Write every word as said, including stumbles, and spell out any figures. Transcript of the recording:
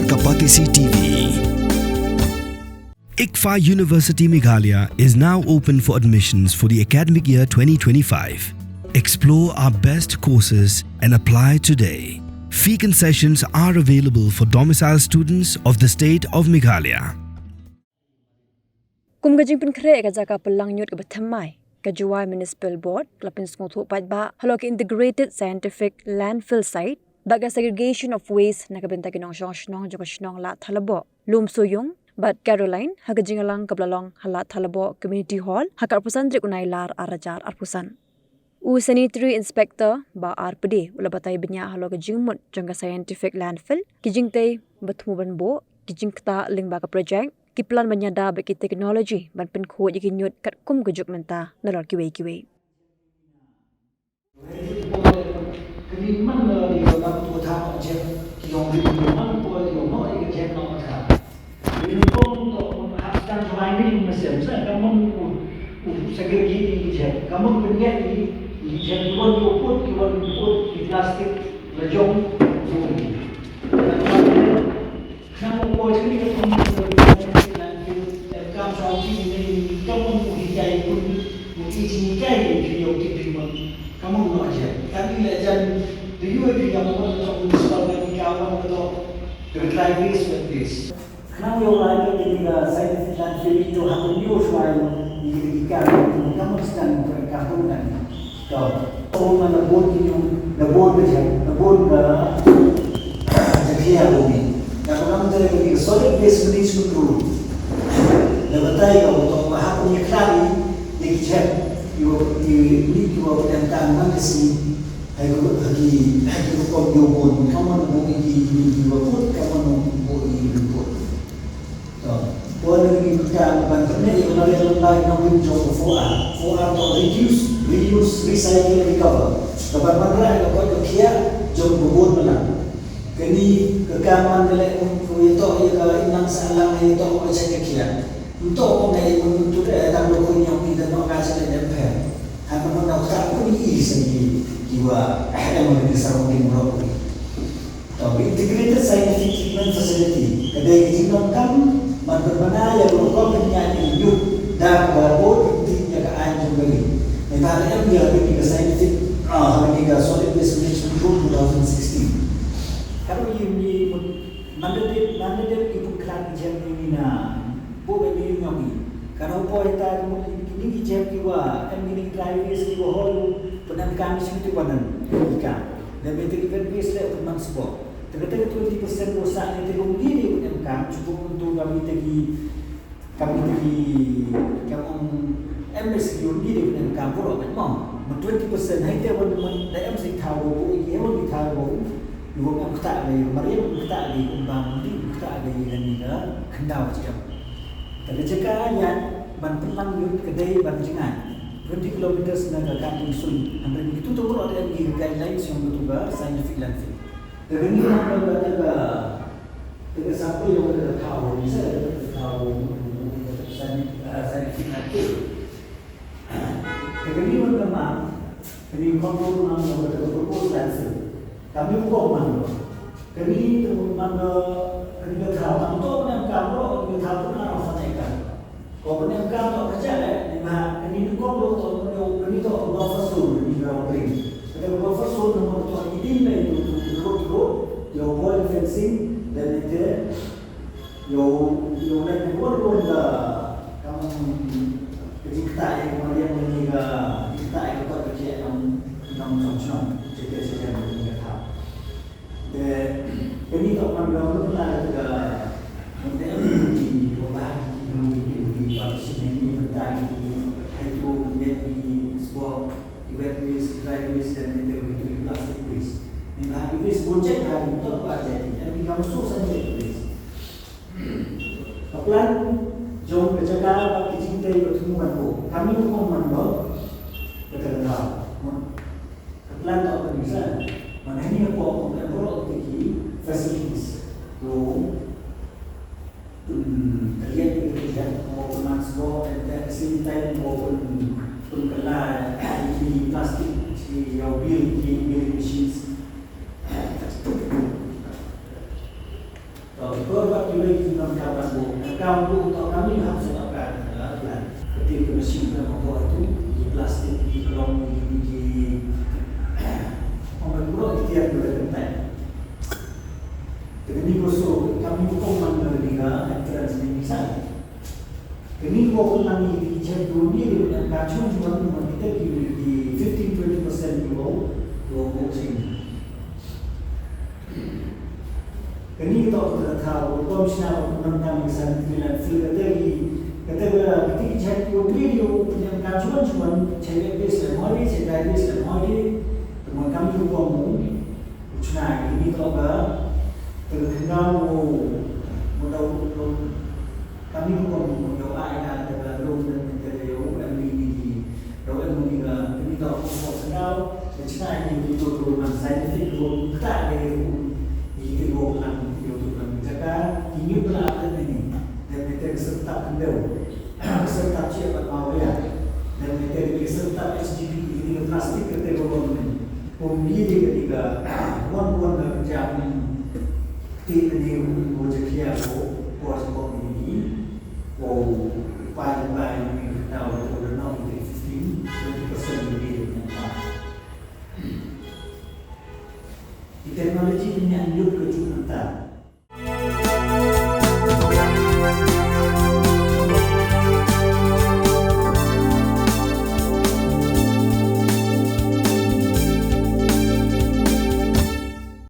Kapatisi T V. ICFAI University Meghalaya is now open for admissions for the academic year twenty twenty-five. Explore our best courses and apply today. Fee concessions are available for domicile students of the state of Meghalaya. Kum ka jingpynkhreh ka jaka pynlang ñiut kaba thymmai, ka Jowai Municipal Board ka la pynsngewthuh paidbah halor ka Integrated Scientific Landfill Site bad ka segregation of waste na ka bynta ki nongshong shnong jong ka shnong Lahthalabo. Lumsoyung bad Caroline ha ka jingïalang kaba la long ha Lahthalabo Community Hall ha ka arphew san tarik u Nailar arhajar arphew san. U Sanitary Inspector Bah R Pde u la batai bniah halor ka jingmut jong ka scientific landfill, ki jingtei ba thmu ban buh, ki jingktah lyngba ka project, ki plan ban ïada bad ki technology ban pynkhuid ïa ki ñiut katkum ka juk mynta nalor kiwei kiwei. Khnang ïoh lai ka kine ka scientific landfill to ha ka ñiuh shuwa ïa kine ki kam, ka mut sdang ka kam na. To, ong ma na bun ki ñiuh, na bun ka jam, na bun ka jam ki ïa uni. Ka kam te ka kine ka solid waste management rule. Na batai ka to ma ha ka ñiuh khlari, ni ki jam, ïa uni ki wa ka dang tang man ka si. Hai ko ha ki, hai ki rukom ïa bun, ka mon bun ki, ki, ki wa kut, ka mon bun ki, ki kut. To, poi na ki ka ban pyneh ïa ka mariang lem bad nongwei jong ka four R. Four R to reduce, reuse, recycle, recover. Ka ban wanrah ïa ka koit ka khiah jong ka bun balang. Kane ka kam man ka leh kum ka ïa to ïa ka imlang sahlang ïa to ka check ka khiah. Nto ko ngai mun tu eh, tang lo ko nyong ki da no ka sa le dem pher. Hai mun no ka ko ni i sa ki, ki wa, eh, mun ni sa ro ki mun ro ko ni. To, integrated scientific treatment facility. Ka dei ka jingdonkam ban pynbna ïa ka rukom pynïaid ïa ka ñiuh da ka wa ko ti ïa ka aiñ jong ka ri. Mynta em ïa ka scientific, ah, ka solid waste management rule two thousand sixteen. Ka ru ïa ni mun Manda dep, manda dep ki pynkhlan ki jam ni na buh ka ni nyong ni. Ka na u poi ta ki mut ki ni ki jam ki wa, em ki ni ki dry waste ki wa hoi, pynam kam shi tu wa nan, ki ka. Da me te ki pen waste le pynman sbo. Te ka te ka twenty percent wa sa ni te ka um ni ni pynam kam, chukup untuk kami te ki Kami te ki, kam ong, em S Q ni de pyneh kam puro mo. Ma twenty percent hai te wan man da em S Q thaw bo, i he wan ki thaw bo. I wan em kata de, mariam kata de, um bam di kata de, i ni ka khndaw chiam. Ta ka jaka ïa ban pynlang ïa ka dei ban jngai. Twenty kilometers na ka Kangpokpi sun, hynrei ki tu tu puro da em ki guidelines ïa ka tu ka scientific landfill. Te kane ka, ka, ka, ka sample jong ka thaw, ni sa ka thaw, ka scientific, ah, scientific method. Te kane ka, ka map, kane ka contour map jong ka proposed landfill. Kane ka map, kane ka map, kane ka thaw, kane ka thaw, kane ka thaw, kane ka thaw, Ko pyneh kam to ka jaka, ni ma, kani ni kong lo to, kani to buffer zone, ni ka ring. Kata buffer zone, no to, i din na itu, tu, tu, tu, yo, wall fencing, dan itu, yo, yo, na ni wall, wall, ka, kam, ka jingkata, ya, kam, yang ni ka, jingkata, ya, ka, ka, ka, kam, kam, kam, kam, jaka, jaka, ni ka, Te, kani ka man ka man la ka, man ka M D P ko ba ki nong ki ki ki ba ki sini ni ba ta ki ki hai tu ni ki sbo ki wet waste, dry waste dan ni ki ki plastic waste. Ni ba ki waste bo check ha ni to ba check ni ki ka so san check waste. Ka plan jong ka jaka ba ki jingtei ba tu man ko. Kami ko man ko. Ka ta ka. Ka plan to ka design. Mana ni ko ko ka bro ki facilities. Ko, hmm, kalian ki kerja ko ko mas ko and at the same time ko pun pun kala ki plastik ki yau bil ki bil machines. To, Kam ko to kami ham sa ka plan ka plan. Kati ka machine ka ko tu di plastik di kolong di di. Ong ka kuro di tiap dua kentai. Kani ko so kami ko man ka ni ka entrance ni misal. Kani ko ko lang ni di chat dua ni di ka chun chun man kita di fifteen twenty percent ko ko ko sing. Kani ka tok ka thaw, u bym shna ba kum nang tam ka san ki lan fil ka te ki, ka te ka, ka te ki chait ki won dri di u pynjam ka chuan chuan, chait ka bes la moi di, chait ka bes la moi di, te mon kam ki u bym mu, u shna kani tok ka, te ka kyndaw u, u daw u, u, kani u bym mu, u daw ai ka, te ka lum, te ka yow, em ni ni ki, Daw em ni nga, ni daw ko ko sendau, ni china ni ni to to man scientific ko ta ni ko ni ko ko lang ni to to lang jaka ni ni pula ni ni. Dan ni te serta pendau. Serta cia pat mau ya. Dan ni te ni serta S G P ni plastik ke te ko ni. Ko ni ni ni ga wan wan ga jam. Ti ni ko jakia ko ko ko ni. Ko pai pai ni ka tau ko da nong ni fifteen twenty percent ni ni ta. Ni teknologi ni an yuk ke juk nta.